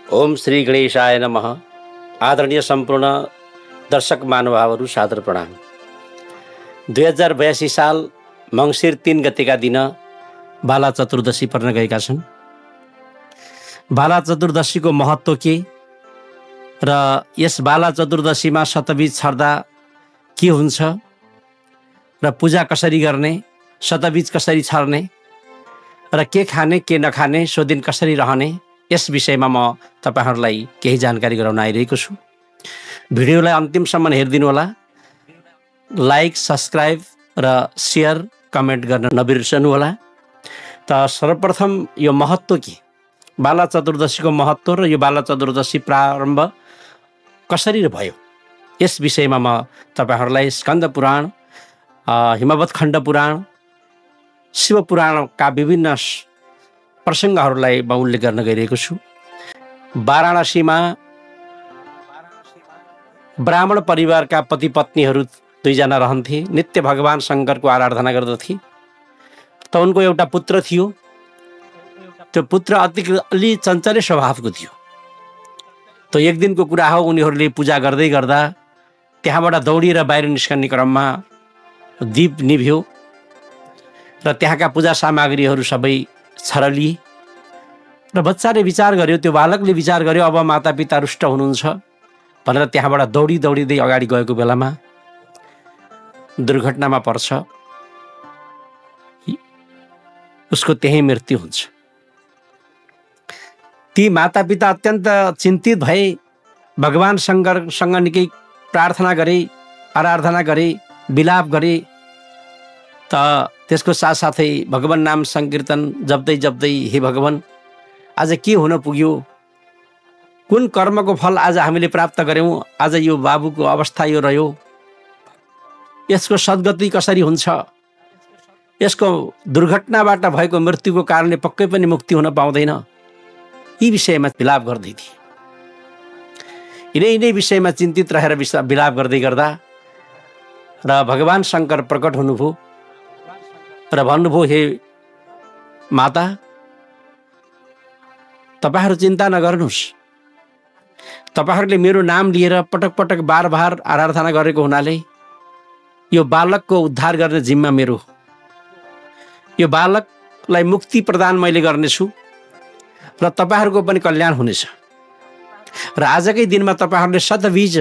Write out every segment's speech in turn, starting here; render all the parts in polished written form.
ओम श्री गणेशाय नमः। आदरणीय सम्पूर्ण दर्शक महानुभावहरू सादर प्रणाम। 2082 साल मङ्सिर 3 गतेका दिन बाला चतुर्दशी पर्न गएका छन्। बाला चतुर्दशीको महत्त्व के र यस बाला चतुर्दशीमा शतबीज छर्दा के हुन्छ र पूजा कसरी गर्ने, शतबीज कसरी छर्ने र के खाने के नखाने, सो दिन कसरी रहने, यस विषयमा म तपाईहरूलाई केही जानकारी गराउन आइरहेको छु। भिडियोलाई अन्तिमसम्म हेरिदिनु होला। लाइक, सब्सक्राइब र सेयर, कमेन्ट गर्न नबिर्सनु होला। त सर्वप्रथम यो महत्त्व के, बाला चतुर्दशीको महत्त्व र यो बाला चतुर्दशी प्रारम्भ कसरी भयो, यस विषयमा म तपाईहरूलाई स्कन्द पुराण, हिमवत खण्ड पुराण, शिव पुराणका विभिन्न प्रसङ्गहरूलाई म उल्लेख गर्न गइरहेको छु। वाराणसीमा ब्राह्मण परिवारका पति पत्नीहरू दुईजना रहन्थे। नित्य भगवान शङ्करको आराधना गर्दथे। त उनको एउटा पुत्र थियो। त्यो पुत्र अलि चञ्चले स्वभावको थियो। त एक दिनको कुरा हो, उनीहरूले पूजा गर्दै गर्दा त्यहाँबाट दौडिएर बाहिर निस्कने क्रममा दीप निभ्यो र त्यहाँका पूजा सामग्रीहरू सबै छरलिए र बच्चाले विचार गर्यो, त्यो बालकले विचार गर्यो, अब मातापिता रुष्ट हुनुहुन्छ भनेर त्यहाँबाट दौडिँदै अगाडि गएको बेलामा दुर्घटनामा पर्छ। उसको त्यही मृत्यु हुन्छ। ती मातापिता अत्यन्त चिन्तित भए। भगवान शङ्करसँग निकै प्रार्थना गरे, आराधना गरे, विलाप गरे। त त्यसको साथसाथै भगवान नाम संकीर्तन जप्दै हे भगवान, आज के हुन पुग्यो, कुन कर्मको फल आज हामीले प्राप्त गऱ्यौँ, आज यो बाबुको अवस्था यो रह्यो, यसको सद्गति कसरी हुन्छ, यसको दुर्घटनाबाट भएको मृत्युको कारणले पक्कै पनि मुक्ति हुन पाउँदैन, यी विषयमा विलाप गर्दै थिए। यिनै विषयमा चिन्तित रहेर विलाप गर्दै गर्दा र भगवान शङ्कर प्रकट हुनुभयो र भन्नुभयो, हे माता, तपाईहरू चिन्ता नगर्नुहोस्। तपाईहरूले मेरो नाम लिएर पटक पटक बार आराधना गरेको हुनाले यो बालकको उद्धार गर्ने जिम्मा मेरो हो। यो बालकलाई मुक्ति प्रदान मैले गर्नेछु र तपाईहरूको पनि कल्याण हुनेछ। र आजकै दिनमा तपाईहरूले शतबीज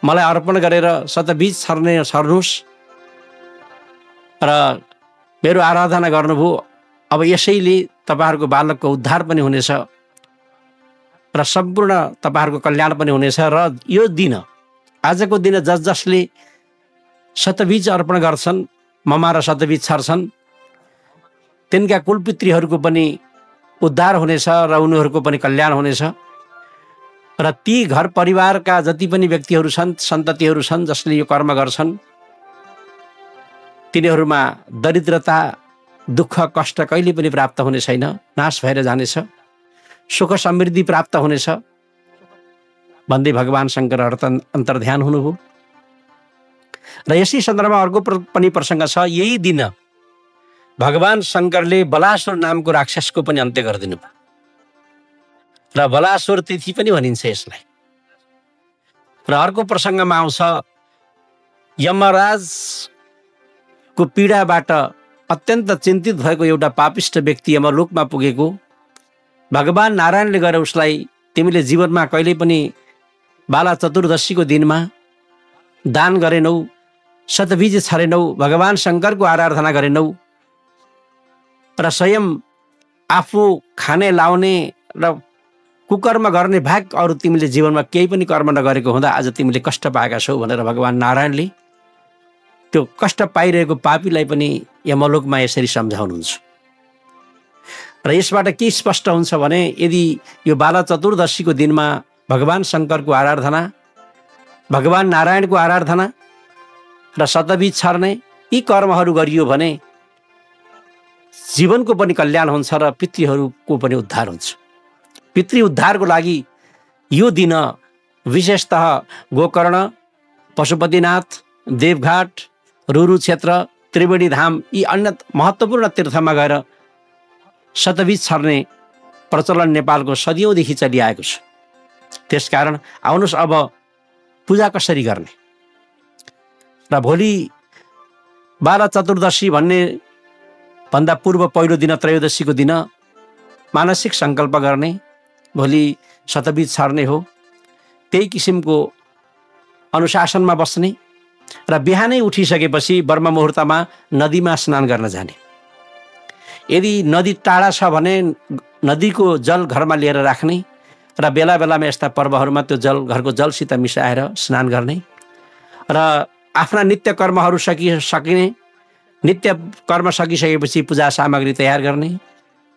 मलाई अर्पण गरेर शतबीज छर्नुहोस् र मेरो आराधना गर्नुभयो। अब यसैले तपाईहरूको बालकको उद्धार पनि हुनेछ र सम्पूर्ण तपाईहरूको कल्याण पनि हुनेछ। र यो दिन, आजको दिन जसले शतबीज अर्पण गर्छन्, ममा र शतबीज छर्छन्, तिनका कुलपितृहरूको पनि उद्धार हुनेछ र उनीहरूको पनि कल्याण हुनेछ। र ती घर परिवारका जति पनि व्यक्तिहरू छन्, सन्ततिहरू छन्, जसले यो कर्म गर्छन्, तिनीहरूमा दरिद्रता, दुःख, कष्ट कहिले पनि प्राप्त हुने छैन, नाश भएर जानेछ, सुख समृद्धि प्राप्त हुनेछ भन्दै भगवान शङ्कर अन्तर्ध्यान हुनुभयो। र यसै सन्दर्भमा अर्को पनि प्रसङ्ग छ। यही दिन भगवान शङ्करले बलासुर नामको राक्षसको पनि अन्त्य गरिदिनु भयो र बलासुर तिथि पनि भनिन्छ यसलाई। र अर्को प्रसङ्गमा आउँछ, यमराजको पीडाबाट अत्यन्त चिन्तित भएको एउटा पापिष्ट व्यक्ति यमलोकमा पुगेको। भगवान नारायणले गएर उसलाई, तिमीले जीवनमा कहिल्यै पनि बाला चतुर्दशीको दिनमा दान गरेनौ, शतबीज छरेनौ, भगवान शङ्करको आराधना गरेनौ र स्वयं आफू खाने लाउने र कुकर्म गर्ने भाग अरू तिमीले जीवनमा केही पनि कर्म नगरेको हुँदा आज तिमीले कष्ट पाएका छौ भनेर भगवान नारायणले त्यो कष्ट पाइरहेको पापीलाई पनि यमलोकमा यसरी सम्झाउनुहुन्छ। र यसबाट के स्पष्ट हुन्छ भने, यदि यो बाला चतुर्दशीको दिनमा भगवान शङ्करको आराधना, भगवान नारायणको आराधना र शतबीज छर्ने यी कर्महरू गरियो भने जीवनको पनि कल्याण हुन्छ र पितृहरूको पनि उद्धार हुन्छ। पितृ उद्धारको लागि यो दिन विशेषतः गोकर्ण, पशुपतिनाथ, देवघाट, रुरु क्षेत्र, त्रिवेणी धाम यी अन्य महत्त्वपूर्ण तीर्थमा गएर शतबीज छर्ने प्रचलन नेपालको सदियौँदेखि चलिआएको छ। त्यसकारण आउनुहोस् अब पूजा कसरी गर्ने र भोलि बाला चतुर्दशी भन्ने भन्दा पूर्व पहिलो दिन त्रयोदशीको दिन मानसिक सङ्कल्प गर्ने, भोलि शतबीज छर्ने हो। त्यही किसिमको अनुशासनमा बस्ने र बिहानै उठिसकेपछि ब्रह्म मुहुर्तमा नदीमा स्नान गर्न जाने। यदि नदी टाढा छ भने नदीको जल घरमा लिएर राख्ने र बेला बेलामा यस्ता पर्वहरूमा त्यो जल घरको जलसित मिसाएर स्नान गर्ने र आफ्ना नित्य कर्महरू सकिने, नित्य कर्म सकिसकेपछि पूजा सामग्री तयार गर्ने,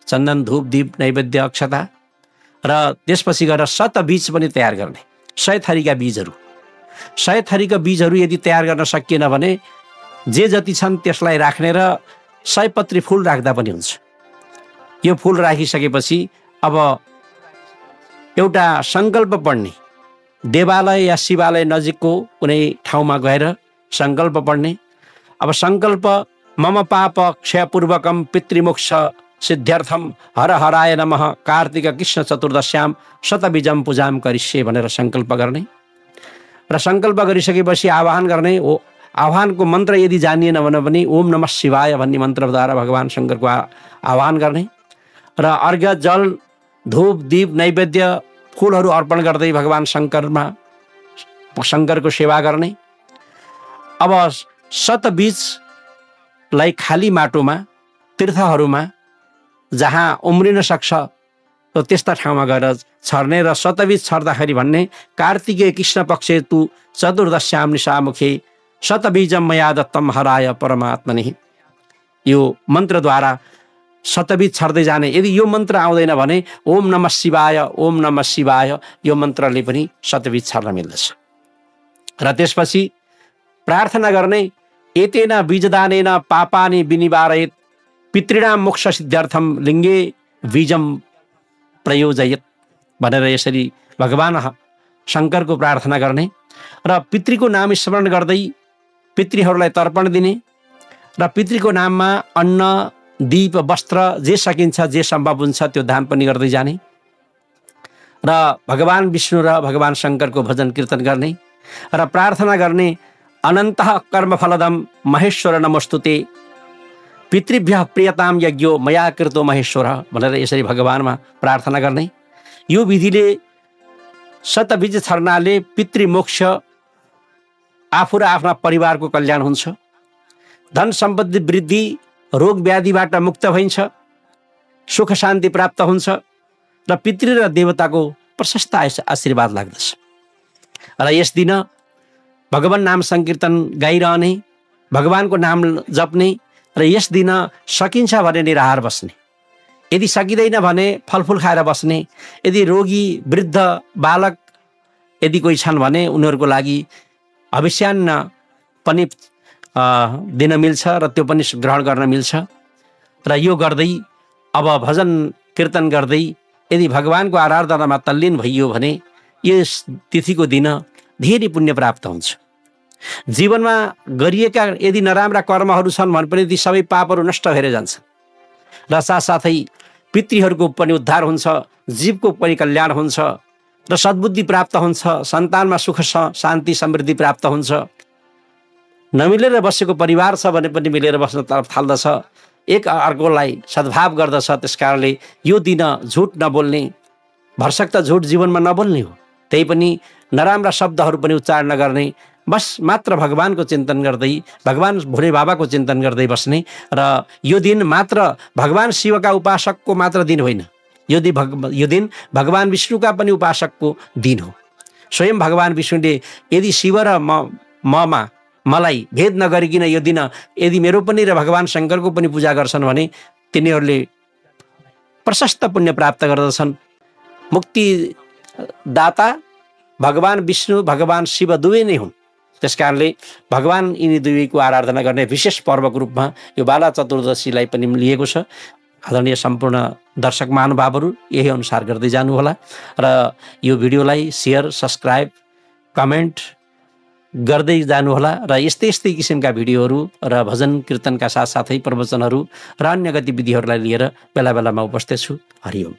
चन्दन धूप दीप नैवेद्य अक्षता र त्यसपछि गएर शतबीज पनि तयार गर्ने। 100 थरीका बीजहरू, 100 थरीका बीजहरू यदि तयार गर्न सकिएन भने जे जति छन् त्यसलाई राख्ने र 100 पत्री फुल राख्दा पनि हुन्छ। यो फुल राखिसकेपछि अब एउटा सङ्कल्प पढ्ने, देवालय या शिवालय नजिकको कुनै ठाउँमा गएर सङ्कल्प पढ्ने। अब सङ्कल्प मम पाप क्षयपूर्वकम पितृमोक्ष सिद्ध्यर्थम हर हराय नमः कार्तिक कृष्ण चतुर्दश्याम शतबीजम पूजाम करिष्ये भनेर सङ्कल्प गर्ने र सङ्कल्प गरिसकेपछि आह्वान गर्ने। आह्वानको मन्त्र यदि जानिएन भने पनि ओम नमः शिवाय भन्ने मन्त्रद्वारा भगवान् शङ्करको आह्वान गर्ने र अर्घ्य जल धूप दीप नैवेद्य फुलहरू अर्पण गर्दै भगवान् शङ्करको सेवा गर्ने। अब शतबीजलाई खाली माटोमा तीर्थहरूमा जहाँ उम्रिन सक्छ त्यस्ता ठाउँमा गएर छर्ने र शतबीज छर्दाखेरि भन्ने कार्तिके कृष्ण पक्षे तु चतुर्दश्याम निशामुखे शतबीजम मया दत्तम हराय परमात्मने। यो मन्त्रद्वारा शतबीज छर्दै जाने। यदि यो मन्त्र आउँदैन भने ओम नमः शिवाय, ओम नमः शिवाय यो मन्त्रले पनि शतबीज छर्न मिल्दछ। र त्यसपछि प्रार्थना गर्ने, एतेन बीजदानेन पापानि विनिवारयेत् पितॄणां मोक्ष सिद्ध्यर्थम लिङ्गे बीजम प्रयोजयेत् भनेर यसरी भगवान् शङ्करको प्रार्थना गर्ने र पितृको नाम स्मरण गर्दै पितृहरूलाई तर्पण दिने र पितृको नाममा अन्न दीप वस्त्र जे सकिन्छ जे सम्भव हुन्छ त्यो दान पनि गर्दै जाने र भगवान् विष्णु र भगवान् शङ्करको भजन कीर्तन गर्ने र प्रार्थना गर्ने। अनन्तः कर्मफलदम महेश्वर नमस्तुते पितृभ्यः प्रियताम यज्ञो मया कृतो महेश्वर भनेर यसरी भगवानमा प्रार्थना गर्ने। यो विधिले शतबीज छर्नाले पितृमोक्ष, आफू र आफ्ना परिवारको कल्याण हुन्छ, धन सम्पत्ति वृद्धि, रोग व्याधिबाट मुक्त भइन्छ, सुख शान्ति प्राप्त हुन्छ र पितृ र देवताको प्रशस्त आशीर्वाद लाग्दछ। र यस दिन भगवान् नाम सङ्कीर्तन गाइरहने, भगवानको नाम जप्ने र यस दिन सकिन्छ भने निराहार बस्ने, यदि सकिँदैन भने फलफुल खाएर बस्ने। यदि रोगी वृद्ध बालक यदि कोही छन् भने उनीहरूको लागि अभिष्यान्न पनि दिन मिल्छ र त्यो पनि ग्रहण गर्न मिल्छ। र यो गर्दै अब भजन कीर्तन गर्दै यदि भगवानको आराधनामा तल्लीन भइयो भने यस तिथिको दिन धेरै पुण्य प्राप्त हुन्छ। जीवनमा गरिएका यदि नराम्रा कर्महरू छन् भने पनि ती सबै पापहरू नष्ट भएर जान्छन् र साथसाथै पितृहरूको पनि उद्धार हुन्छ, जीवको पनि कल्याण हुन्छ र सद्बुद्धि प्राप्त हुन्छ, सन्तानमा सुख शान्ति समृद्धि प्राप्त हुन्छ। नमिलेर बसेको परिवार छ भने पनि मिलेर बस्न थाल्दछ, एक अर्कोलाई सद्भाव गर्दछ। त्यसकारणले यो दिन झुट नबोल्ने, भरसक त झुट जीवनमा नबोल्ने हो, त्यही पनि नराम्रा शब्दहरू पनि उच्चारण नगर्ने, बस मात्र भगवानको चिन्तन गर्दै, भगवान् भोले बाबाको चिन्तन गर्दै बस्ने। र यो दिन मात्र भगवान् शिवका उपासकको मात्र दिन होइन, यो दिन भगवान् विष्णुका पनि उपासकको दिन हो। स्वयं भगवान् विष्णुले यदि शिव र मलाई भेद नगरिकन यो दिन यदि मेरो पनि र भगवान् शङ्करको पनि पूजा गर्छन् भने तिनीहरूले प्रशस्त पुण्य प्राप्त गर्दछन्। मुक्तिदाता भगवान् विष्णु भगवान् शिव दुवै नै हुन्। त्यसकारणले भगवान् यिनी दुवैको आराधना गर्ने विशेष पर्वको रूपमा यो बाला चतुर्दशीलाई पनि लिएको छ। आदरणीय सम्पूर्ण दर्शक महानुभावहरू यही अनुसार गर्दै जानुहोला र यो भिडियोलाई सेयर, सब्सक्राइब, कमेन्ट गर्दै जानुहोला र यस्तै यस्तै किसिमका भिडियोहरू र भजन कीर्तनका साथसाथै प्रवचनहरू र अन्य गतिविधिहरूलाई लिएर बेला बेलामा उपस्थित छु। हरि ओम।